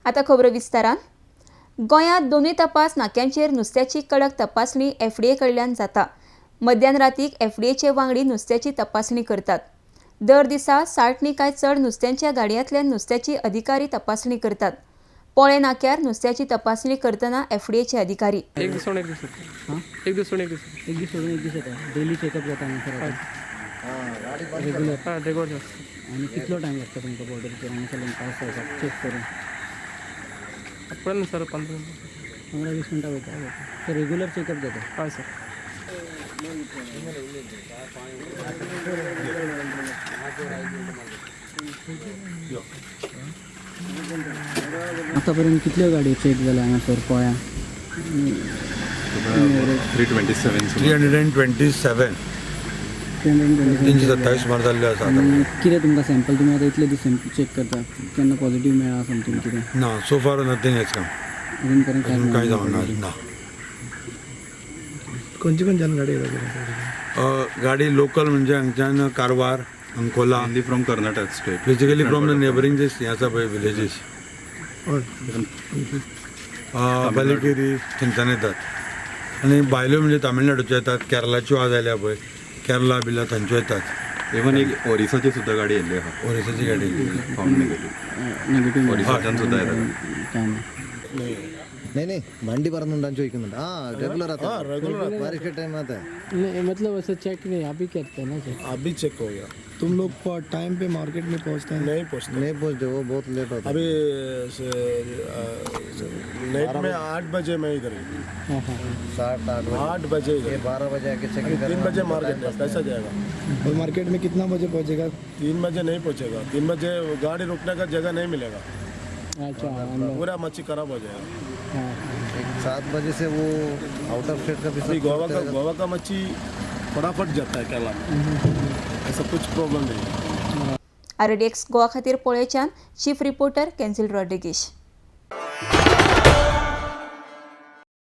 आतां खबरो विस्तारान. गोंयांत दोनूय तपास नाक्यांचेर नुस्त्याची कडक तपासणी एफडीए कडल्यान जाता. मध्यान रातीक एफडीएचे वांगडी नुस्त्याची तपासणी करतात. दर दिसा 60 नी काय चड नुस्त्यांच्या गाडयांतल्यान नुस्त्याची अधिकारी तपासणी करतात. पोळे नाक्यार नुस्त्याची तपासणी करतना एफडीएचे अधिकारी. एक दीस सोडून एक दीस, एक दीस सोडून एक दीस, एक दीस सोडून एक दीस येता. डेली चेकअप जाता हांगासर रेगुलर? हय, रेगुलर. आनी कितलो टायम लागता तुमकां बॉर्डरीचेर हांगासरल्यान पास जावपाक, चेक करून? पळय ना सर, 15. 15-20 मिनटां वयता. सो रेगुलर चेकअप जाता? हय सर. आतां पर्यंत कितल्यो गाडयो चेक जाल्या हांगासर पोळ्या? 327. 327. 327 सुमार जाल्ल्यो आसा आतां. कितें तुमकां सॅम्पल, तुमी आतां इतले दीस चेक करता, केन्ना पॉझिटीव मेळ्ळा समथींग कितें? ना, so far nothing has come. अजून पर्यंत? अजून कांय जावंक ना ना. खंयचे खंयच्यान गाडी येता? गाडी लोकल म्हणजे हांगच्यान Karwar, Ankola. Mainly from Karnataka state. Basically from the neighbouring जे हें आसा पळय विलेजीस, बालेकेरी, थंयच्यान येतात. आनी भायल्यो म्हणजे तामिळनाडूच्यो येतात, केरलाच्यो आज आयल्या पळय, केरला बिला थंयच्यो येतात. इवन एक ओरिसाची सुद्धा गाडी येयल्ली आहा. ओरिसाची गाडी. Found negative. നെഗറ്റീവ്. ഒറീസच्यान सुद्धा येतात. काय ना. नहीं नहीं, വണ്ടി പറന്നുണ്ടാന്ന് ചോദിക്കുന്നുണ്ട്. ആ रेगुलर आता है, रेगुलर बारिश के टाइम आता है. नहीं, मतलब ऐसा चेक नहीं अभी करते हैं ना चेक? अभी चेक हो गया. तुम लोग टाइम पे मार्केट में पहुंचते हैं? नहीं पहुँचते. नहीं पहुँचते, वो बहुत लेट होता है. अभी नाइट में 8 बजे मैं इधर हूँ. 7-8 बजे. 8 बजे ये इधर. 12 बजे आके चेक. अभी 3 बजे मार्केट में कैसा जाएगा? और मार्केट में कितना बजे पहुंचेगा? 3 बजे नहीं पहुँचेगा. 3 बजे गाड़ी रुकने का जगह नहीं मिलेगा. अच्छा. पूरा मच्छी खराब हो जाएगा. 7 बजे से वो आउट ऑफ स्टेट का भी अभी सब गोवा का, गोवा का मच्छी फटाफट जाता है केरला में, ऐसा कुछ प्रॉब्लम नहीं है. आरडीएक्स गोवा खातीर पोळेच्यान चीफ रिपोर्टर केन्झील रॉड्रिगीश.